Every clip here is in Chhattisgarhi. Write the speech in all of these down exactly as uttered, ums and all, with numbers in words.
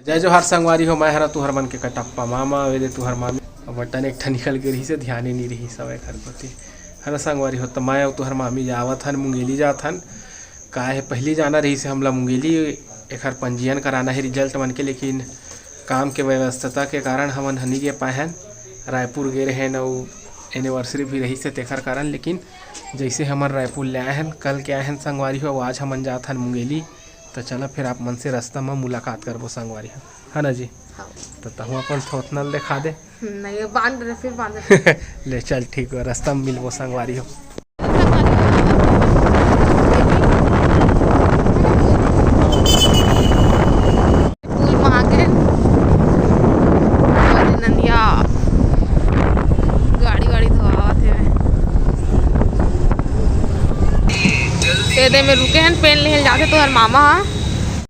जय जोहार संगवारी हो, मैं हरा तुहर मन के कटप्पा मामा, वेदे तुहर मामी। अब बटन एक ठा निकल के रहिस हे, ध्यान ही नहीं रहिस हवय एखर कोती। हरा संगवारी हो, त मैं अउ तुहर मामी जावत हन, मुंगेली जात हन। का हे, पहिली जाना रहिस हे हमला मुंगेली, एखर पंजीयन कराना हे रिजल्ट मन के, लेकिन काम के व्यस्तता के कारण हमन ह नी गे पाए हन। रायपुर गे रहेन अउ एनिवर्सरी भी रहिस हे तेखर कारण, लेकिन जइसे हमन रायपुर ले आए हन, कल के आए हन संगवारी हो, अउ आज हमन जात हन मुंगेली। त चला फिर आप मन से रास्ता म मुलाकात करबो संगवारी हो, है ना जी? हाँ। त तहूँ अपन थोथना ल देखा दे। नहीं, ये बांध रहे, फिर बांध रहे। ले चल, ठीक हो, रास्ता म मिलबो संगवारी हो। पुल म आगे। अरे नंदिया, गाड़ी वाड़ी धोआवत हे। एदे में रुके हन, पेन लेहल जाथे तोहर मामा ह।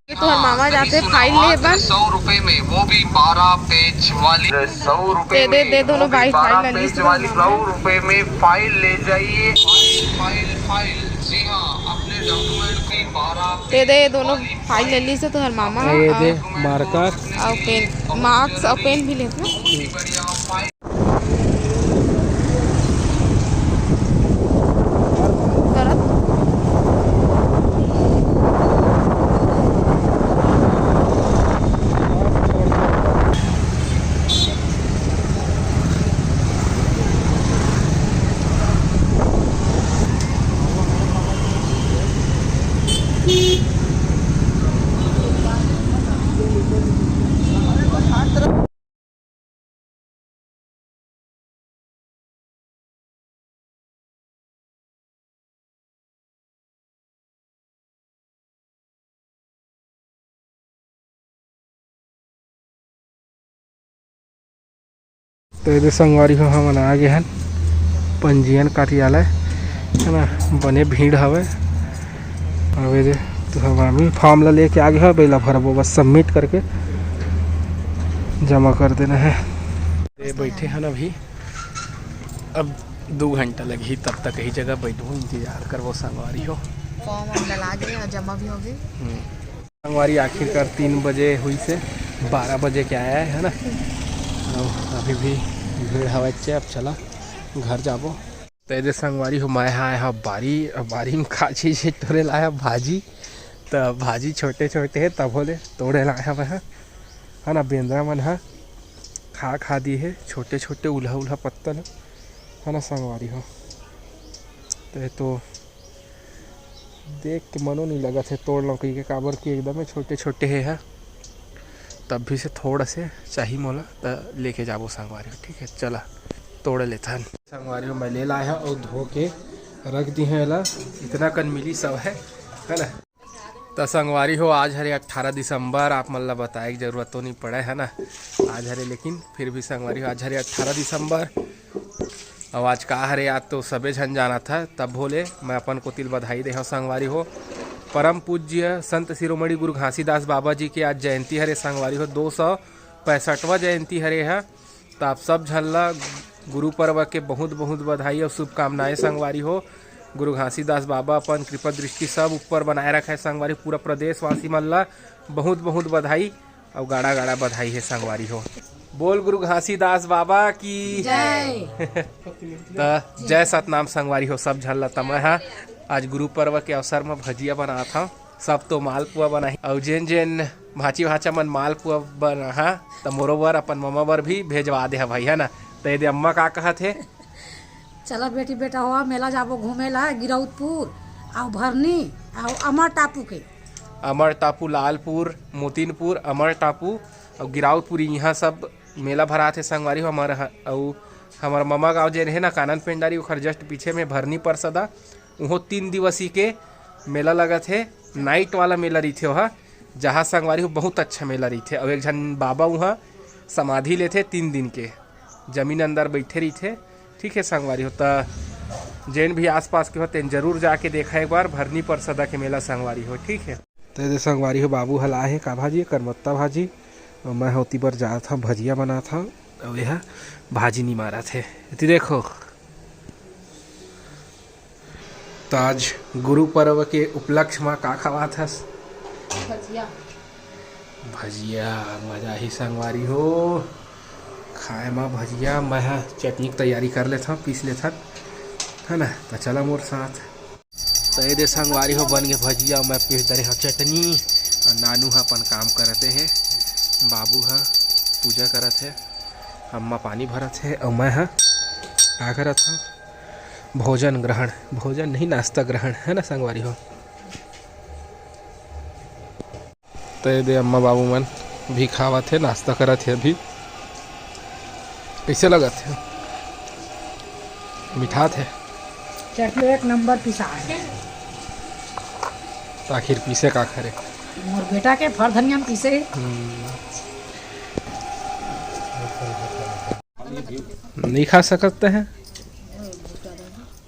ये तोहर मामा जाथे फाइल ले बर। सौ रुपए में, वो भी बारह पेज वाली। सौ रुपए दे, दे, में, दे दोनों वो भी भाई बारह फाइल ले पेज लीजिए वाली। मामा। सौ रुपए में फाइल ले जाइए। File, file, file. जी हाँ, अपने डॉक्यूमेंट की बारह दे, दे, ये दोनों फाइल ले लीजिए तोहर मामा। ये दे, और मार्कर। और पेन, मार्क्स और पेन भी लेते हैं। बहुत ही बढ़िया फाइल। तो ये दे संगवारी हो, हमन आ गे हन पंजीयन कार्यालय, है ना, बने भीड़ हवे। अब ये दे, तो हम अभी फॉर्म ला लेके आ गे हन, बेला भरबो, बस सबमिट करके जमा कर देना है। ये बैठे हन अभी, अब दो घंटा लगही, तब तक यही जगह बैठबो, इंतजार करबो संगवारी हो। फॉर्म हम डला गए और जमा भी हो गए। हम्म। संगवारी आखिरकार तीन बजे हुई से, बारह बजे के आया है, है ना? अब अभी भी भीड़ हवा चे, अब चला घर जाबो। तो ये दे संगवारी हो, मैं हा आया हा बारी, अब बारी में का चीज है, टोरे लाया भाजी। तो भाजी छोटे छोटे है, तब होले तोड़े लाया मैं हा, है ना? बेंदरा मन हा खा खा दी है छोटे छोटे उल्हा उल्हा पत्तल, है ना संगवारी हो? तो ये तो देख के मनो नहीं लगत हे तोड़ लौं कहिके, काबर कि एकदमे छोटे-छोटे हे ह, तब भी से थोड़ा से चाही मोला, त लेके जाबो संगवारी हो, ठीक है, चला तोड़ लेथन। संगवारी हो, मैं ले लाए हव अउ धो के रख दी हव एला, इतना कन मिली सब है, है ना? त संगवारी हो, आज हरे अट्ठारह दिसंबर, आप मन ला बताए के जरूरत तो नहीं पड़े, है ना? आज हरे, लेकिन फिर भी संगवारी हो, आज हरे अट्ठारह दिसंबर, अउ आज का हरे, आज तो सबे झन जानत ह, तब भोले मैं अपन कोतिल बधाई देहव संगवारी हो। परम पूज्य संत शिरोमणि गुरु घासीदास बाबा जी के आज जयंती हरे संगवारी हो, दो सौ पैंसठवां जयंती हरे ह। त आप सब झन ला गुरु पर्व के बहुत बहुत बधाई अउ शुभकामनाएं संगवारी हो। गुरु घासीदास बाबा अपन कृपा दृष्टि सब ऊपर बनाए रखे संगवारी, पूरा प्रदेशवासी मन ला बहुत बहुत बधाई। अउ गाड़ा गाड़ा बधाई हे संगवारी हो। बोल गुरु घासीदास बाबा की जय। त जय सतनाम संगवारी हो सब झन ला। त मैं हा आज गुरु पर्व के अवसर म भजिया बनात हव। सब तो मालपुआ बनाही, अउ जेन जेन भांची भांचा मन मालपुआ बनाहा, त मोरो बर अपन ममा बर भी भेजवा दे हा भाई, है ना? त ये दे अम्मा का कहत हे? चला बेटी बेटा हो, मेला जाबो घूमे ला गिरौदपुर, अउ भरनी, अउ अमर टापू के। अमर टापू, लालपुर, मोतिनपुर, अमर टापू अउ गिरौदपुर, इहाँ सब मेला भराथे संगवारी हो। हमर ह-, अउ हमर ममा गाँव जेन हे ना, कानन पेंडारी, ओखर just पीछे में भरनी परसदा, उहों तीन दिवसी के मेला लगत हे। नाइट वाला मेला रहिथे ओहा, जहाँ संगवारी हो बहुत अच्छा मेला रहिथे। अउ एक झन बाबा उहाँ समाधि लेथे तीन दिन के, जमीन अंदर बइठे रहिथे। ठीक हे संगवारी हो, त जेन भी आसपास के हो तेन जरूर जाके देखा एक बार भरनी परसदा के मेला संगवारी हो। ठीक हे, त ये दे संगवारी हो, बाबू ह लाए हे का भाजी, करमत्ता भाजी, अउ मैं ह ओती बर जात हव, भजिया बनात हव, अउ ये ह भाजी निमारत हे। एती देखो, त आज गुरु पर्व के उपलक्ष्य म का खवात हस? भजिया। भजिया मजा ही संगवारी हो, खाए म भजिया। मैं ह चटनी के तैयारी कर लेथव, पीस लेथन, है ना? त चला मोर साथ। त ये दे संगवारी हो, बन गे भजिया, मैं पीस दरे हव चटनी। अउ नानू ह अपन काम करते हे, बाबू ह पूजा करत हे, अम्मा पानी भरत हे, अउ मैं ह का करत हव, भोजन ग्रहण, भोजन नहीं, नाश्ता ग्रहण, है ना संगवारी हो? त ये दे अम्मा बाबू मन भी खावत हे, नाश्ता करत हे अभी। कइसे लगत हे? मिठात हे? चटनी एक नंबर पिसा हे। त आखिर पीसे का खरे? मोर बेटा के फर धनिया में पीसे। हम्म। नहीं खा सकत हे?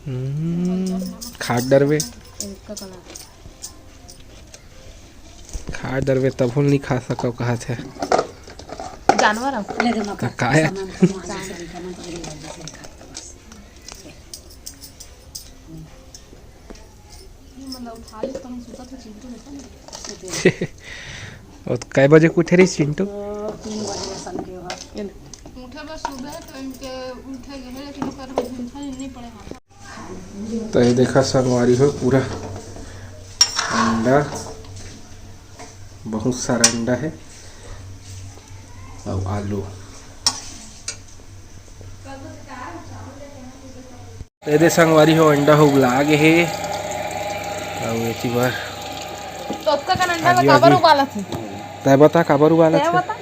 हम्म, खा डरबे। खा डरबे तभो नहीं खा सकव कहत हे। जानवर हम। त का हे? वो कै बजे के उठे रही चिंटू? तीन बजे असन के हो। उठे बस सुबह तो इनके उठे गए, लेकिन ओकर बाद उठा नहीं पड़े हाथ। त ये देखा संगवारी हो, पूरा अंडा, बहुत सारा अंडा हे अउ आलू। त ये दे संगवारी हो, अंडा हो उबला गे हे। अउ एती बर तो ओतका कन अंडा ला आगी, काबर आगी। उबालत हे? तै बता काबर उबालत तै हे? बता।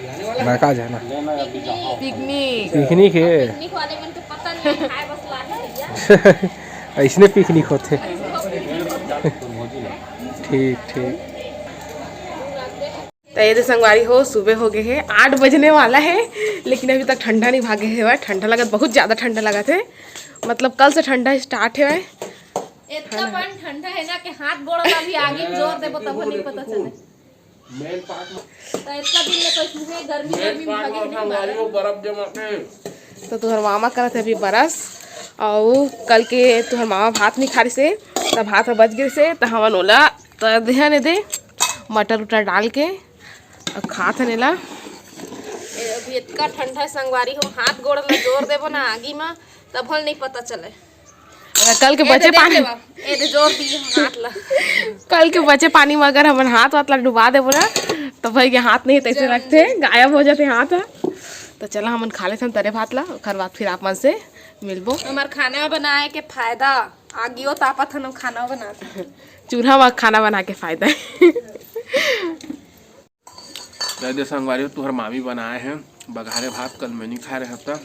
मैं का जाना। पिकनिक। पिकनिक हे। पिकनिक वाले मन के पता नहीं है, खाए बस लागे भैया। अइसने पिकनिक होथे। ठीक, ठीक। त ये दे संगवारी हो, सुबह हो गए हे, आठ बजने वाला हे, लेकिन अभी तक ठंडा नहीं भागे हेवय। ठंडा लगत, बहुत ज्यादा ठंडा लगत हे, मतलब कल से ठंडा स्टार्ट हेवय। इतना बन ठंडा है ना कि हाथ गोड़ ला भी आगी में जोर देबो तब नहीं पता चले। मेन पार्ट में तो इतना दिन में तो इसमें गर्मी, मेन गर्मी पार्ट भागे में नहीं संगवारी हो, बर्फ जमा के। तो तुहर मामा करत हे अभी बरस, अउ कल के तुहर मामा भात नहीं खा रिसे, त भात ह बच गिरिसे, त हमन ओला त ध्यान दे मटर उटर डाल के अउ खात हन एला। ए, अभी इतना ठंडा है संगवारी हो, हाथ गोड़ ला जोर देबो ना आगी में, तब हल नहीं पता चले। अगर कल के ए दे, बचे देख पानी ले बा, ए दे जोर दिए हम हाथ ला। कल के बचे पानी में अगर हमन हाथ वाथ ला डुबा देबो ना, तो भाई के हाथ नहीं तैसे चल। रखते, गायब हो जाते हाथ ह। तो चला हमन खा लेथन तरे भात ला, ओखर बाद फिर आप मन से मिलबो। हमार खाना बनाए के फायदा, आगियो तापत हन, खाना बनात हन। चूल्हा में खाना बना के फायदा है। दे संगवारी हो, तुहर मामी बनाए हैं बघारे भात। कल मैं नहीं खाए रहे हफ्ता,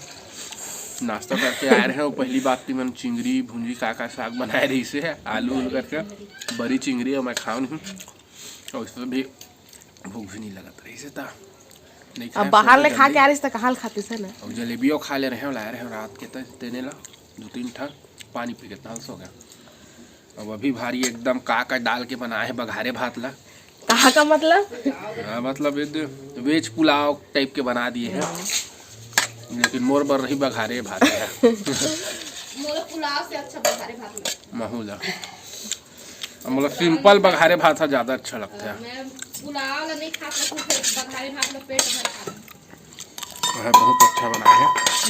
नाश्ता करके आए रहे हो। पहली बात तो मन चिंगरी भुंजी का का साग बनाए रही से आलू उलू करके, बड़ी चिंगरी और मैं खाऊं नहीं, और इससे भी भूख भी नहीं लगत रही से ता नहीं अब खाए, बाहर ले खा के आ रही से कहाँ खाती से ना। और जलेबियों खा ले रहे हो, लाए रहे हो रात के ते-, तेने ला दो तीन ठा पानी पी के ताल सो गया। अब अभी भारी एकदम का का डाल के बनाए है बघारे भात ला। कहा का मतलब? हाँ, मतलब ये दे वेज पुलाव टाइप के बना दिए हैं, लेकिन मोर बर रही बघारे भात है। मोला पुलाव से अच्छा बघारे भात लगथे। महू ला। अब मोला सिंपल बघारे भात है ज्यादा अच्छा लगता है। मैं पुलाव ला नहीं खा सकूँ, फिर बघारे भात ला पेट भर खा। वह बहुत अच्छा बना है।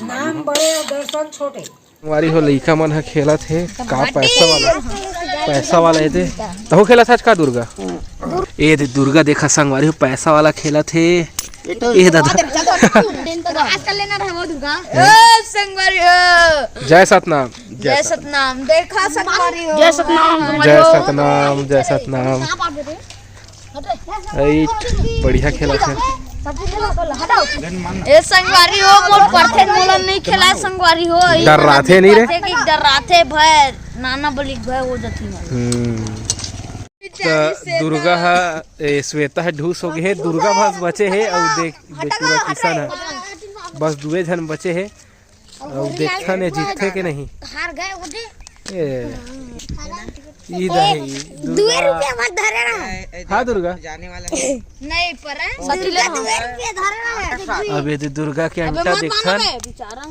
नाम बड़े और दर्शन छोटे। संगवारी हो, लइका मन ह खेलत हे का पैसा वाला, पैसा वाला ए दे। तहु खेलत हस का दुर्गा? ए दे दुर्गा, देखा संगवारी हो, पैसा वाला खेलत हे। ए दादा। आजकल लेना रहे वो दुर्गा। ए संगवारी हो। जय सतनाम। जय सतनाम। देखा संगवारी हो। जय सतनाम। जय सतनाम, जय सतनाम। ए, बढ़िया खेलत हे। ए संगवारी हो, मोर परथे मोला नहीं खेला संगवारी हो। डर्राथे नहीं रे। परथे कि डर्राथे भय, नाना बलिक भय हो जथी मैं। हम्म। त दुर्गा ह, ए, श्वेता ह ढूस हो गए हे। दुर्गा बस बचे हे अउ देख, बेटुआ किशन ह। बस दुए झन बचे हे। अउ देखथन ए जीतथे के नहीं। हार गए वो दे। ए, ई दे, ई दुए दुर्गा। रुपया मत धरे रहा। हाँ दुर्गा। जाने वाला है। नहीं पर दुर्गा दुए रुपया धरे रहा। अब ये दे दुर्गा के अंटा देखथन।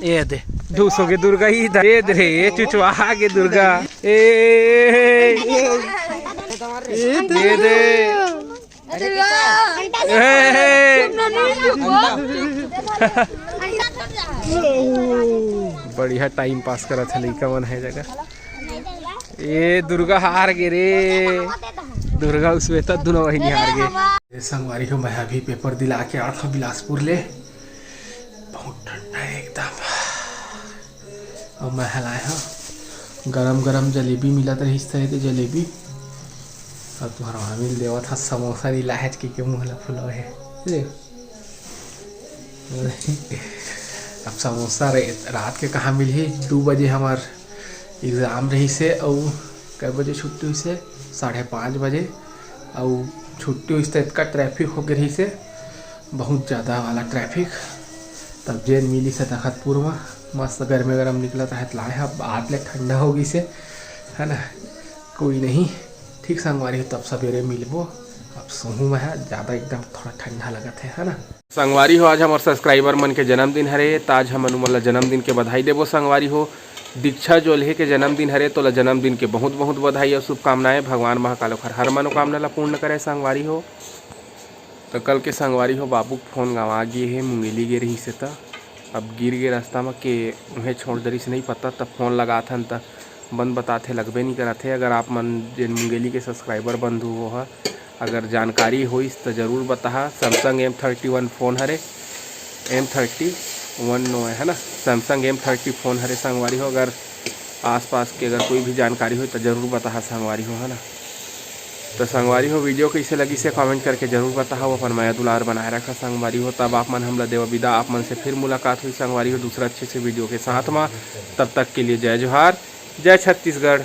ए दे, ढूस हो गए दुर्गा, ई दे, ए दे रे, ए चुचवा गे दुर्गा। ए, ए, ए, ए दे। ए, बढ़िया टाइम पास करत हे लइका मन हे जगह। ए दुर्गा हार गे रे, दुर्गा अउ श्वेता दुनों बहिनी हार गे। ए संगवारी हो, मैं अभी पेपर दिला के आत हव बिलासपुर ले। बहुत ठंडा हे एकदम। अउ मैं ह लाए हव गरम गरम जलेबी मिलत रहिस त, ये दे जलेबी। अउ तुंहर मामी ल देवत हव समोसा, नी लाहेच कहिके मुंह ला फुलाए हे। ले। अब समोसा रे-, रात के कहाँ मिलही? दू बजे हमर एग्जाम रहिस हे, अउ कै बजे छुट्टी होइस हे? साढ़े पाँच बजे। अउ छुट्टी होइस त एतका ट्रैफिक होगे रहिस हे, बहुत ज़्यादा वाला ट्रैफिक। तब जेन मिलिस हे तखतपुर म, मस्त गरमे गरम निकलत हे त लाए हव। अब आत ले ठंडा हो गिस हे, है ना? कोई नहीं, ठीक संगवारी हो, तब सबेरे मिलबो। अब सोहूं मैं ह, ज़्यादा एकदम थोड़ा ठंडा लगत हे, है ना? संगवारी हो, आज हमर सब्सक्राइबर मन के जन्मदिन हरे, त आज हमन उमन ला जन्मदिन के बधाई देबो संगवारी हो। दीक्षा जोल्हे के जन्मदिन हरे, तोला जन्मदिन के बहुत बहुत बधाई अउ शुभकामनाएं। भगवान महाकाल ओखर हर मनोकामना ला पूर्ण करे संगवारी हो। त कल के संगवारी हो, बाबू के फोन गंवा गे हे, मुंगेली गे रहिस हे त। अब गिर गे रस्ता म के उहें छोड़ डरिस, नहीं पता। त फोन लगाथन त बंद बताथे, लगबे नहीं करत हे। अगर आप मन जेन मुंगेली के सब्सक्राइबर बंधु हो ह, अगर जानकारी होइस त जरूर बताहा। Samsung M thirty one phone हरे, M thirty one नो हे, है ना, Samsung M thirty फोन हरे संगवारी हो। अगर आसपास के अगर कोई भी जानकारी होई त जरूर बताहा संगवारी हो, है ना। त संगवारी हो, वीडियो कइसे लगिस हे कमेंट करके जरूर बताहा। अपन मया दुलार बनाए रखा संगवारी हो। तब आप मन हमला देवा विदा, आप मन से फिर मुलाकात होही संगवारी हो दूसरा अच्छे से वीडियो के साथ मा। तब तक के लिए जय जोहार, जय छत्तीसगढ़।